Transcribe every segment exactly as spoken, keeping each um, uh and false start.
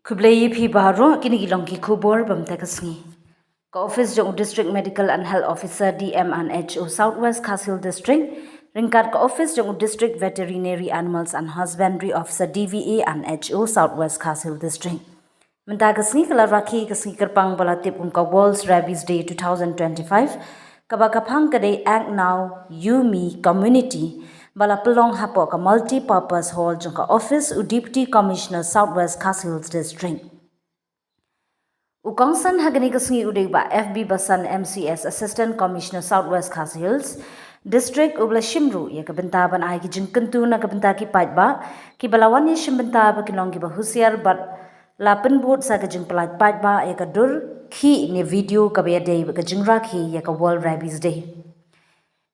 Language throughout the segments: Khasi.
Khublei ïa phi baroh, kine ki long ki khubor ba mynta ka sngi. Ka office jong u District Medical and Health Officer, D M and H O, South West Khasi Hills District, ryngkat ka office jong u District Veterinary Animals and Husbandry Officer, D V A and H O, South West Khasi Hills District. Mynta ka sngi ka la rakhe ka sngi kyrpang ba la tip kum ka World Rabies Day two thousand twenty-five, kaba ka phang ka dei Act Now, You Me Community, ba la pynlong hapoh ka Multi-Purpose Hall jong ka office u Deputy Commissioner South West Khasi Hills District. U kongsan ha kane ka sngi u dei u Bah F B Basan, M C S, Assistant Commissioner South West Khasi Hills District, uba la shim ruh ïa ka bynta ban ai ki jingkyntu na ka bynta ki paidbah kiba la wan ïashim bynta ba kin long kiba husiar bad la pynbud sa ka jingpyllait paidbah ïa ka dur khih ne video kaba ïadei bad ka jingrakhe ïa ka World Rabies Day.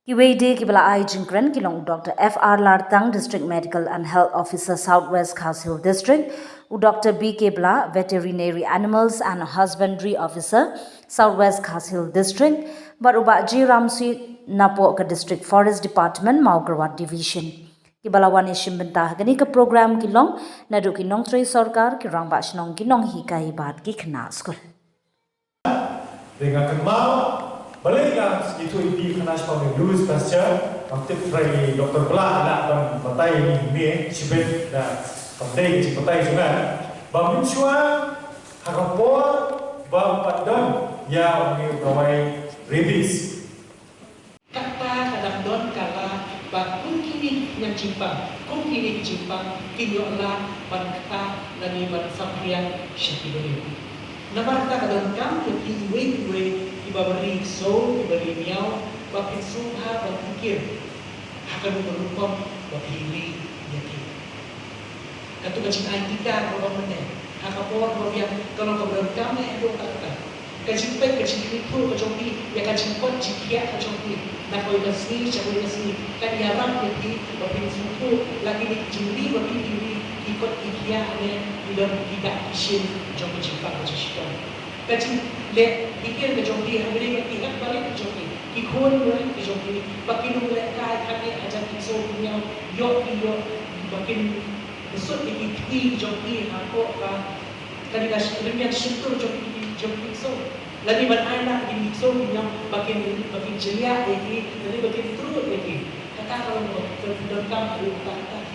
Kiwei de kiba la ai jingkren ki long u Doctor F R Lartang, District Medical and Health Officer, South West Khasi Hills District, u Doctor B K Blah, Veterinary Animals and Husbandry Officer, South West Khasi Hills District, bad u Bah J Ramsi napoh ka District Forest Department, Mawkyrwat Division. Kiba la wan ïashim bynta ha kane ka program ki long naduh ki nongtrei sorkar, ki rangbah shnong, ki nonghikai bad ki khynnah skul. Te nga kynmaw balei nga sngewthuh ïa phi khynnah shaphang Louis Pasteur, ngam tip trai Doctor Blah lah ban batai ïa ngi shibit da kam dei ka jingbatai jong nga. Ba mynshuwa ha ka por ba u pat don ïa une u dawai rabies. Kata ka dang don ka la ba kum kine ki jingpang, kum kine ki jingpang kin ïoh lah ban ktah lane ban saphriang sha ki briew. Namar kata ka donkam ïa ki iwei pa iwei kiba ri ksew, kiba ri miaw, ba phin sngewbha ban ikir ha kano ka rukom ba phi ri ïa ki. Kato ka jingai tika kaba mynne ha ka por ba biang ka long kaba donkam ne haduh katta katta. Ka jingpeit, ka jingkyrkhu ka jong phi ïa ka jingkot jingkhiah ka jong phi na kawei ka sngi sha kawei ka sngi kan ïarap ïa phi ba phin sngewthuh la kine ki jingri ba phi ri, ki kot ki khiah ne ki don ki dak ki shin jong ka jingpang ka jingshitom. Ka jingleh ikir ka jong phi ha kane ka ki hep barit ka jong phi, ki khun barit ka jong phi, ba kin ym lehkai hangne hajan ki ksew ki miaw, ïoh ki ïoh ba kin bsut ïa ki kti ki jong phi hapoh ka, kane ka rynïeng shyntur jong ki, jong ki ksew. Lane ban ai lad ïa ki ksew ki miaw ba kin, ba kin jliah ïa ki lane ba kin truh ïa ki. Kata ka long ba ka donkam haduh katta katta.